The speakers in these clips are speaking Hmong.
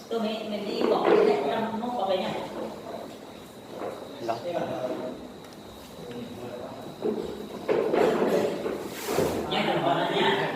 Tụi mình, mình đi bỏ cái này ra, mốt có cái này. Nhớ đừng có nó nha.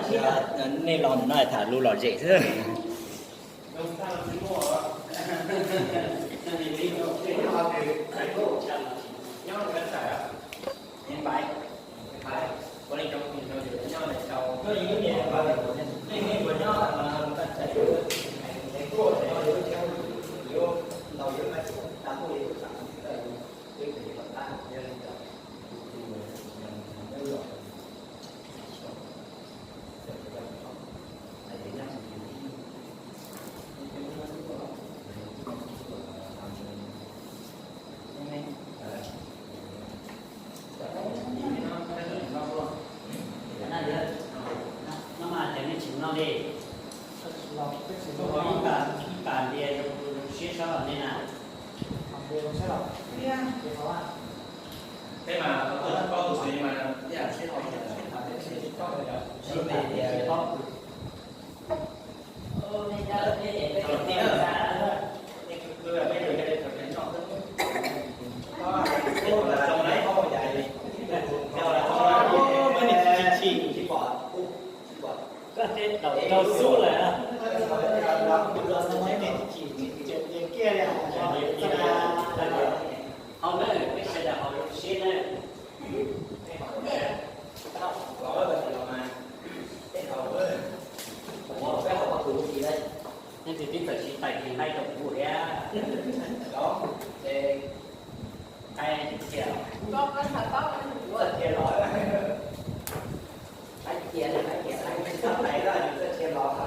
Nej los no tham lus lom zem xwb. No mas cov nej tsis noj li, ib pas ntias zoo siab sab los nej na. Peb mas tau tuaj paub tus xwm mas ib yam siab hos, koj teb tau xub lawm. Hauv na, peb sawv daws hauv zoo siab na. Nej twb txawm tsis tais tis nqaij rau kuv thiab. Tais tis thiab. Tais tis, tais tis, tais tis, tais tis los.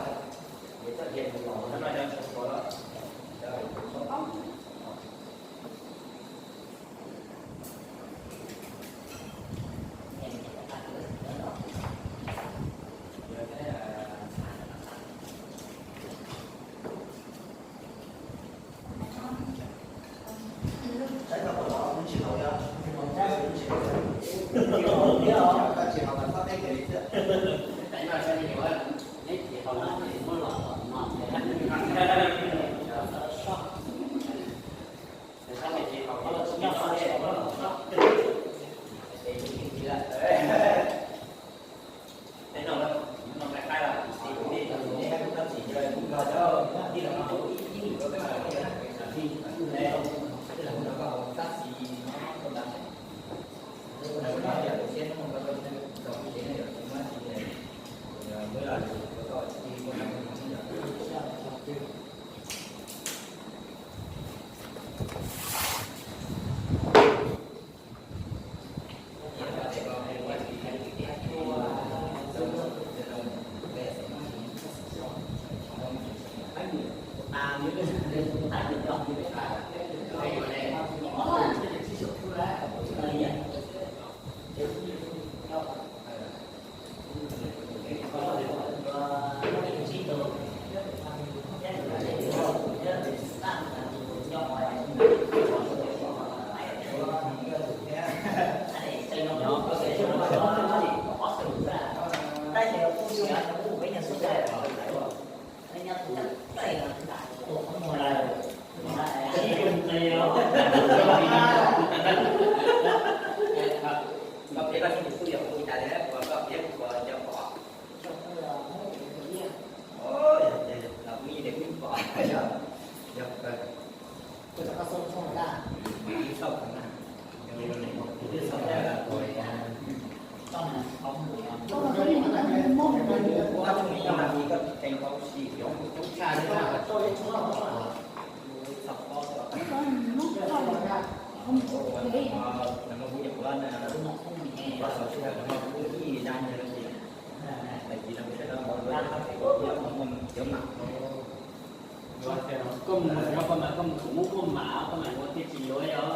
Koj mus, koj mas koj mus muab muaj mam, koj mam ua thiaj tsis yuav yog.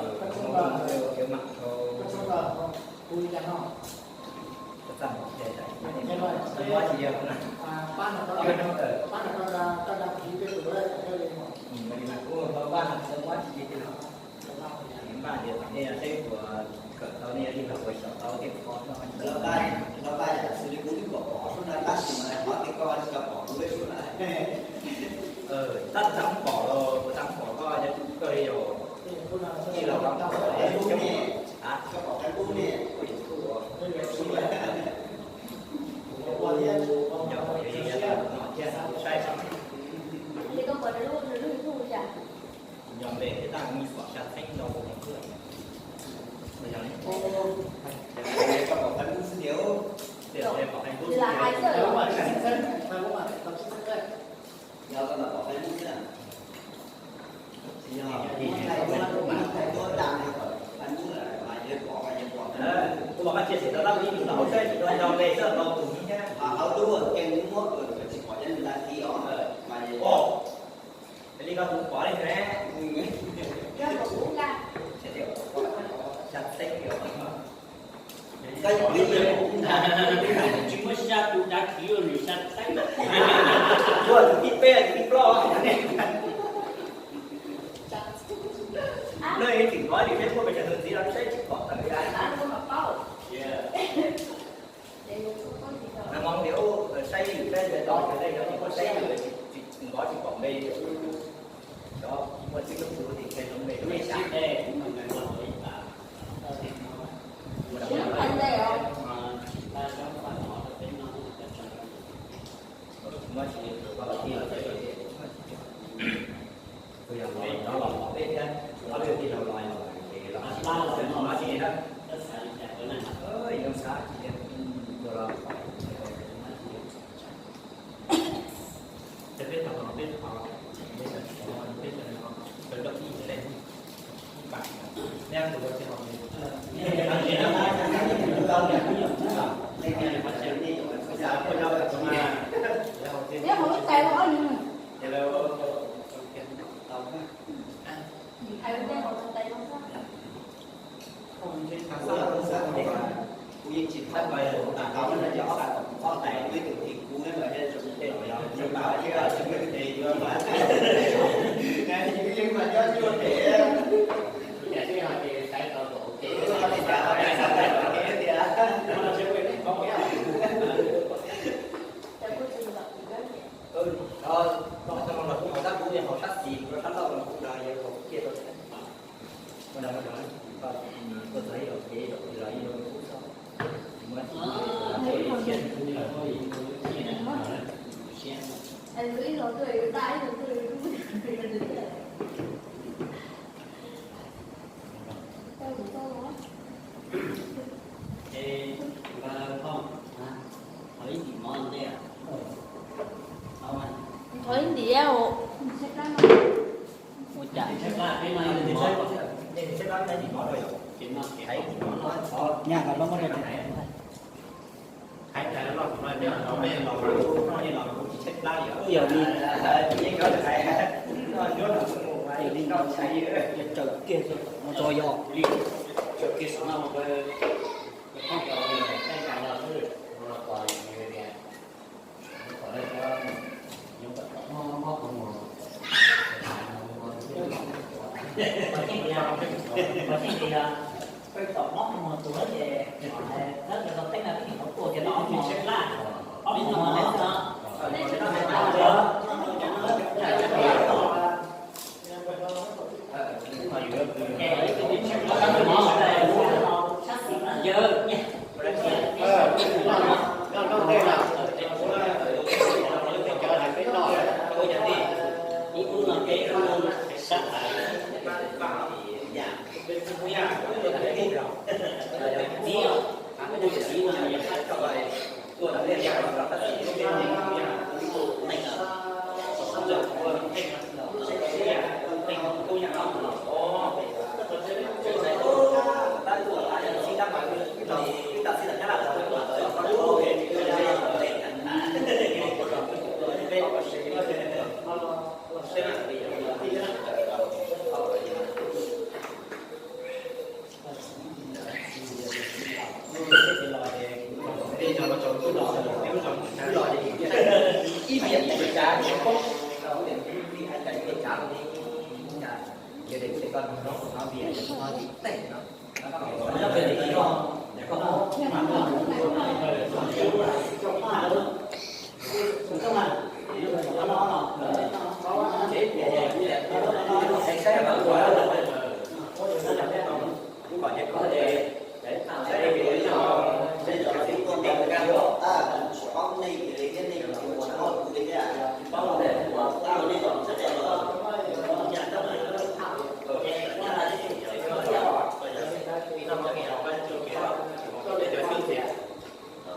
Tab txav pom los, txav pom koj yog kawg li yog. Ib los, a, koj pom koj lub ne, kuv yuav tuaj. Ua koj chia sẻ tau tab sis tus tau saib tsis tau nco npe xwb tau tus thiab. Li koj tus pom li ne. Xya txheeb. Tsis muaj xya tus dav kiv ua nws xya txheeb. Ua tus tib peb tus tib plaub. Noj ib txwm nqov li peb muaj pes tsawg tus ntxiv los saib tsis pom tawm li. Nag hmo tias saib yus saib yus tau saib yus tsis nqov tsis pom npe. Cov muaj txij tub txib tim npe zoo npe. Thov ib ntim os. Ua cas? Nyaj kom loj muab rau. Yog li. Raws kiag mus tso yog.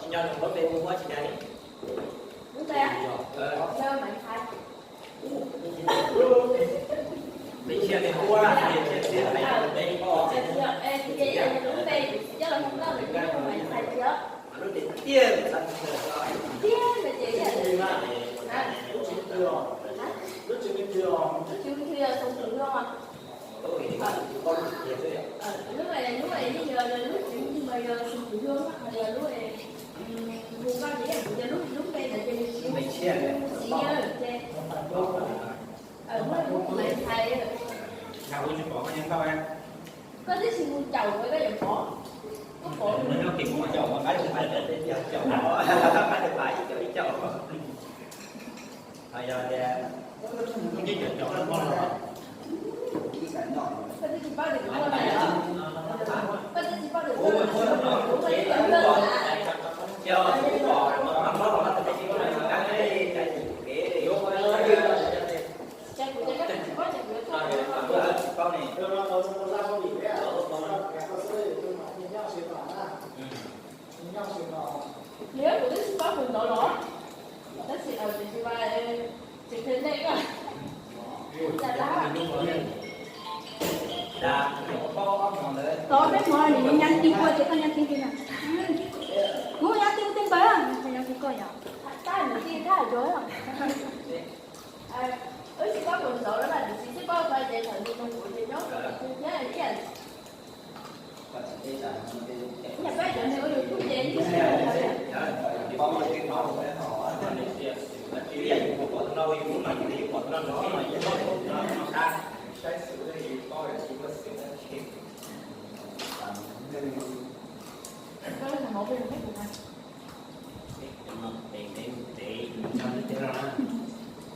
Nyob rau lub npe hu ua tsis hais li. Lub npe, Maiv Ntxhais. Maiv Ntxhais, lub npe kuv txiv coj los hu nkauj, nws hu Maiv Ntxhais tiag. Tiag, tiag, tiag. Lub tswv yim yog Xoo Tus Luag. Lub, lub yeej yog lub tswv yim mas yog Xoo Tus Luag, ho yog lub hu nkauj ces yog lub, lub npe ntawd ces nws tsis, tsis yog ces muaj lub Maiv Ntxhais. Koj twb tsis mus caum kuv koj yuav pom. Koj pom. Koj twb tsis paub tias kuv muaj na. Koj twb tsis paub tias kuv muaj na. Ces kuv, ces koj twb tsis paub ces kuv yuav tau. Yog kuv twb tsis paub tus ntawd los, tab sis tsis, tsis qhia nej koj. Tov peb hmov nws nyav ti koj ces koj nyav ti li na. Kuv nyav ti kuv tej npawg, nyav ti koj yom. Tab nws ti thaj yog. Wb tsis paub tus ntawd los, nws tsis, tsis paub pab ces thaum nws mus kuv ces nyob kuv thiab ib yam.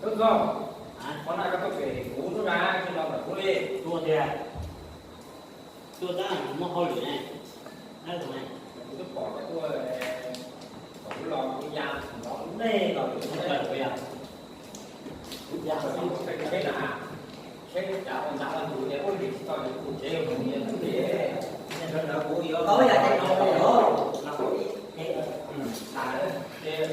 Tub Nkauj, qhov no koj tuaj pem kuv tub na, tsis los ntawm kuv li. Tuaj tiag. Tuaj tab muaj hauj lwm ne. Kuv twb pom koj tuaj, kom kuv los kuv ya los nej los kuv tsis tau kuv ya. Kuv ya los kuv tsis tau kuv na. Seb cav ua ntav ua ntus ces ua yus tsis tau yus tus tsev mus yus tus tsev. Kuv yuav los yam ces no los ces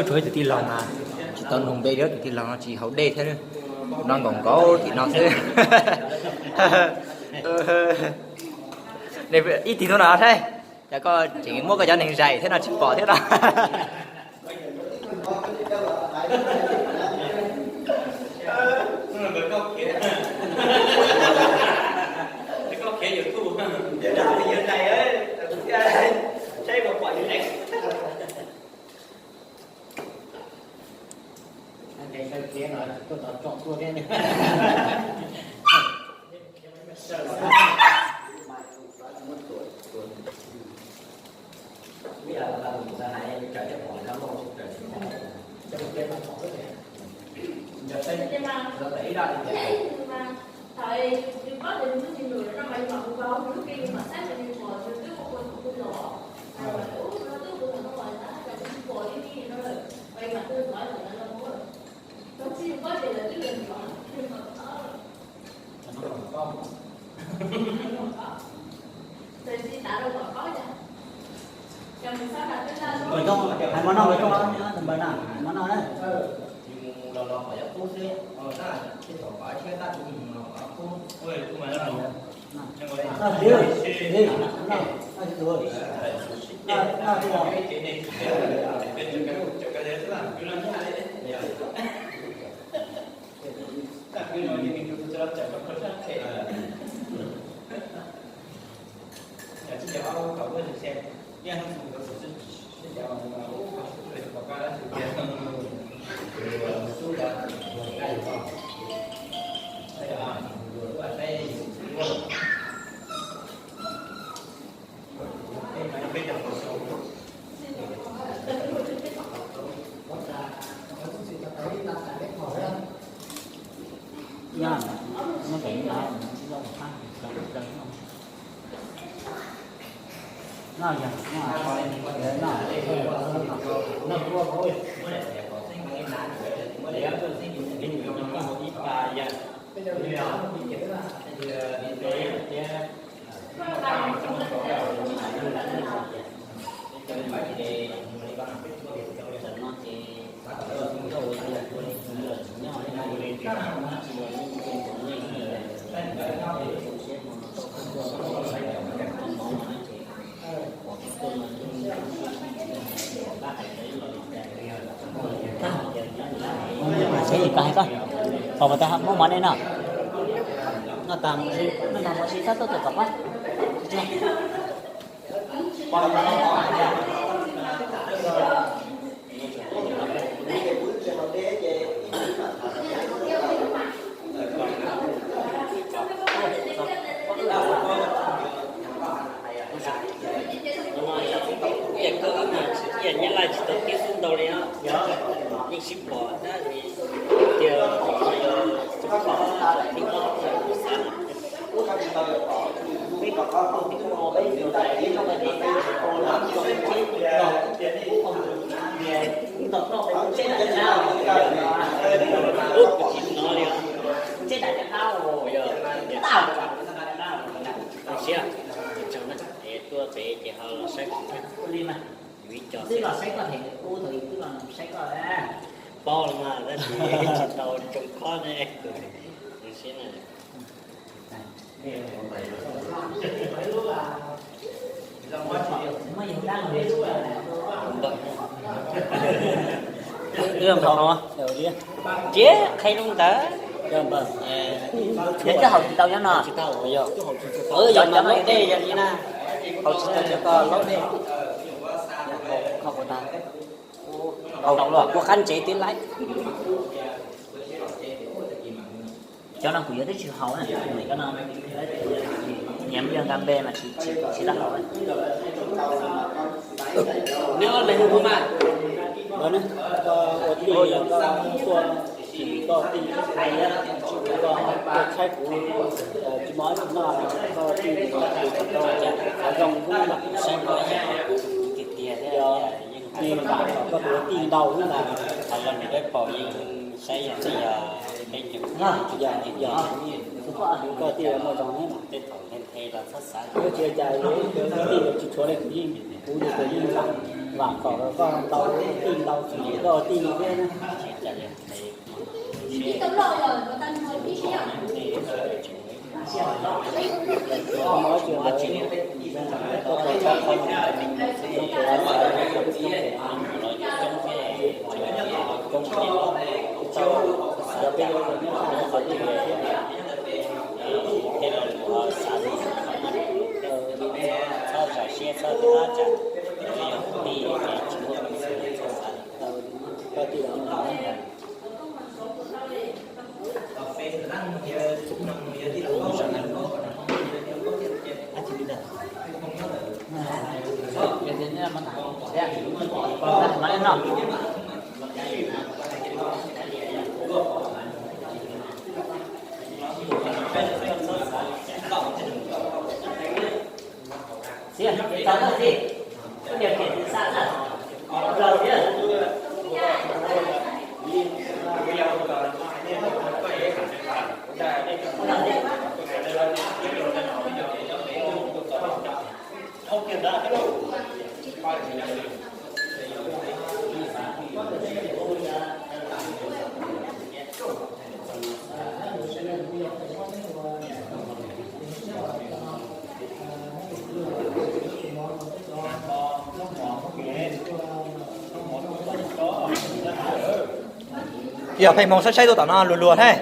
Tsuas ib tug tij laug mas tsis tau nug npe li, tus tij laug no tsis haus dej thiab, no nkaum nkaus tim no xwb. Ib tug no saib, cas koj tseem muab koj cov neeg zais thiab no tsis pom thiab no. Hais mov noj, mov noj na. Saib li ko hais koj, pom mas tas muab mov nej noj. Noj tas mus, noj tas mus sib tab tuaj tom qab. Ib yam koj wb mas tsis, ib yam Nyab Laj tsis tau tib xub ntau li os, yeej sib pom tab sis tias qhov no yog xub qhov tib ob xav na. Ub, kuv tsis hnov li os. Zoo siab, es tuaj pem ces ho los saib kuv na. Yus ib co xwb. Paub los mas tab sis tsis tau tsoo qhov ne. Zoo siab na. Ntawm no, tsiab qhia lub ntawd. Yog koj haus tsis tau nyob no. Cov no laub dej yog li na. Haus tsis tau cov ko laub dej. Haus qab ntsev twb laib. Cov no kuv yuav twb tsis haus na, cov no nyiam yog nqa npe mas tsis, tsis tau haus. Neb ob leeg hu mas. Ua tij, koj tij, koj tij, koj txhaib kuv, tsis muaj dab tsi noj, koj tij, koj zoo xwb na. Yog, yeej vam kom koj tus ua tij ntau xwb ntag. Qhov los nws peb paus yeej saib yog li yog peb cov, yog, yog, koj tij muaj zoo xwb na. Tej thaum nthe nthe los txhob xav. Yuav tsis ua cas, tij tsis tshuav li kuv yeej, kuv tus yeej vam kom koj ntau, tij ntau tsis koj tij li thiab na. Txhob zam siab txhob ua dab tsam, yog tij ces tsis muaj peev xwm txhob xav. Yog pheej hmoo saib saib tuaj tom no luag luag thiab.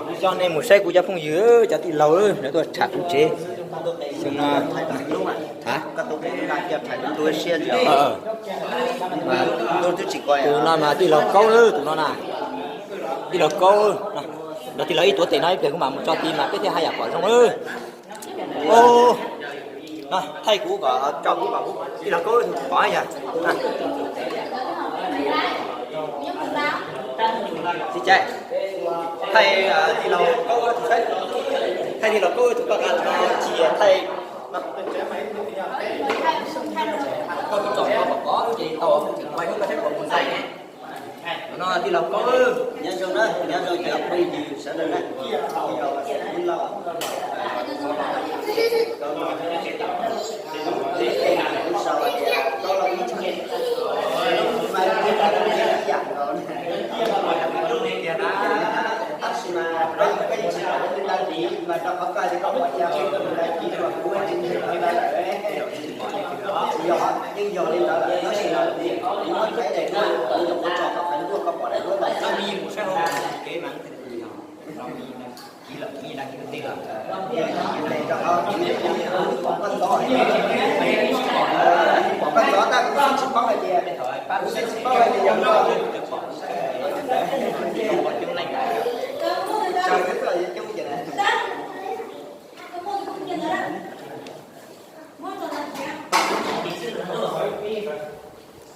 Kuv coj nej mus saib kuv cov phooj ywg, cov tij laug, lawv tuaj tsham kuv tsev. Xyoo no, ha, tus no mas tij laug Kaub, tus no na, tij laug Kaub, nrog tij laug ib tuav tes no ib pliag kuv mam mus tso tid mas peb thiaj haj yam pom zoo. Thaij kuv kom tso kuv kom kuv tij laug Kaub pom yog. Txiv Cai, thaij tij laug Kaub, thaij tij laug Kaub tus koj qa no tsis thaij. Koj tus txom no pom pom ces tau, ua hnub koj saib pom tus ntxhais ne. No tij laug Kaub, nyob zoo na, nyob zoo cov phooj ywg sawv daws na. Tab sis mas rau koj yeej tsis pom leej twg ntawd li mas rau qhov koj tias koj pom cas peb tuaj mus ntawd ces kuv tsis nyiam li ntawd lawm. Tsis yog, yeej yog li ntawd lawm tab sis mas kuv muab thaij daim duab, kuv nyuam qhuav tso qhov qhov ntuaj koj pom daim duab ntawd. Pom koj ntxov, pom koj ntxov tab kuv xav tsis paub hais tias, kuv xav tsis paub hais tias yog koj.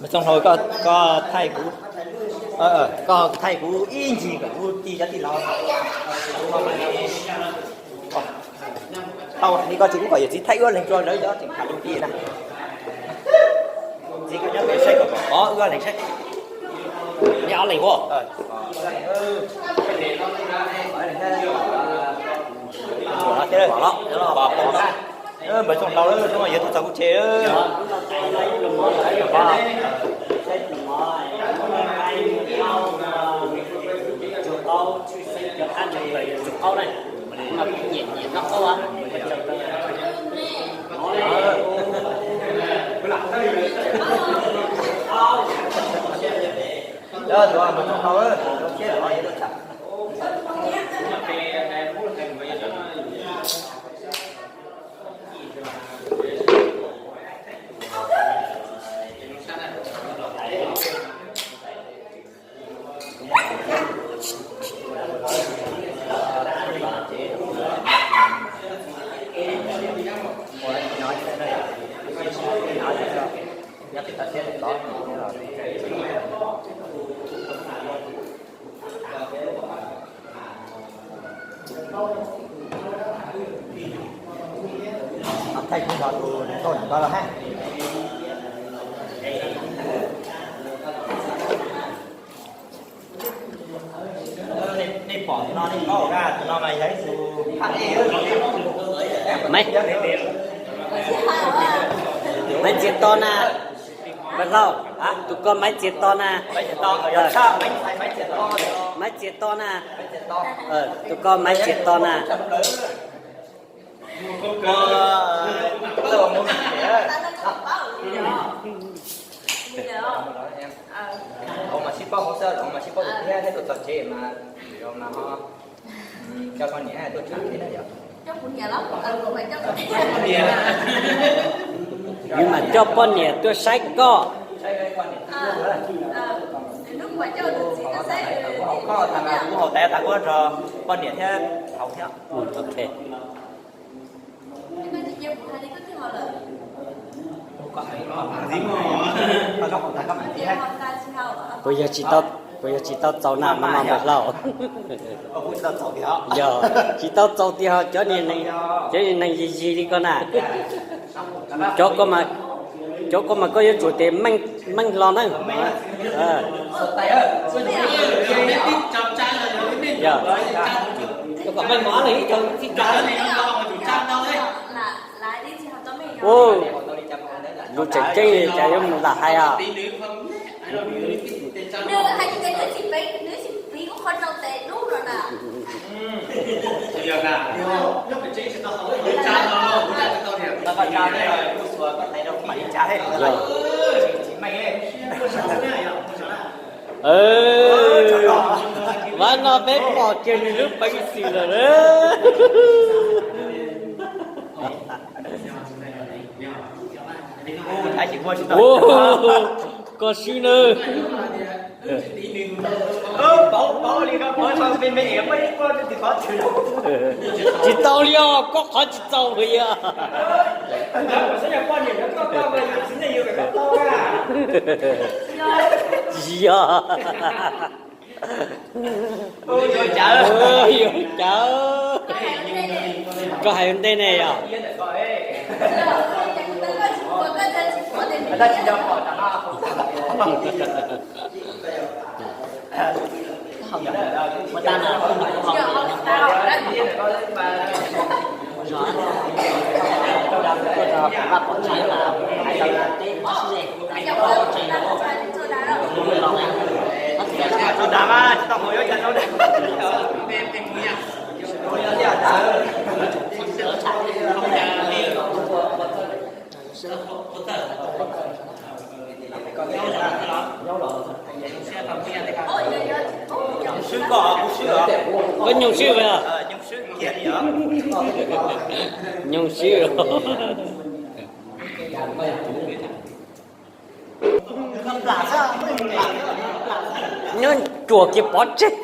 Mas Txooj Hlau, koj thaij kuv, koj thaij kuv ib ncig kom kuv ci cov tij laug. Tau li koj tsis kuv kom yawm txiv thaij wb ob leeg rau lawv cov tseem tham lus ti na. Txiv koj nyob pem saib kom pom wb ob leeg saib. Li ob leeg ua. Pom los, Npawg Txooj Hlau, yuav tuaj txog kuv tsev. Thaij kuv nrog tus ntaub ntawd los hab. Nej pom tus no nej paub, tus no mas yog ib tug Maiv, Maiv Txias To na. Paj Lauj, tus ko Maiv Txias To na. Maiv Txias To na. Tus ko Maiv Txias To na. Mas sib paub hauv xwb, mas sib paub tus thiab, thiab tuaj txog tsev mas, mas ho coj poj niam tuaj tsev thiab na yom. Yus mas coj poj niam tuaj saib koj. Kuv haus tas, kuv haus tas kuv nrog poj niam thiab haus thiab. Ok. Puas yog tsis tau, puas yog tsis tau txaus na, no no Npawg Lauj? Yog tsis tau txaus tiag ho cov, cov neeg yig yig li ko na. Cov ko mas koj yuav tsum tias meej hlo na. Ua, lus tseem ceeb li cas yuav mus lam hais os. Mas no peb pom kiag nws lub peev xwm lawm na. Ua, koj swb nawb. Tsis tau li os, koj qhov tsis txaus li os. Tsis yog. Yuav cas, koj hais ua ntej ne yog? Koj nyooj swb os. Nyooj swb os. Nyob ruam kiag pov tseg.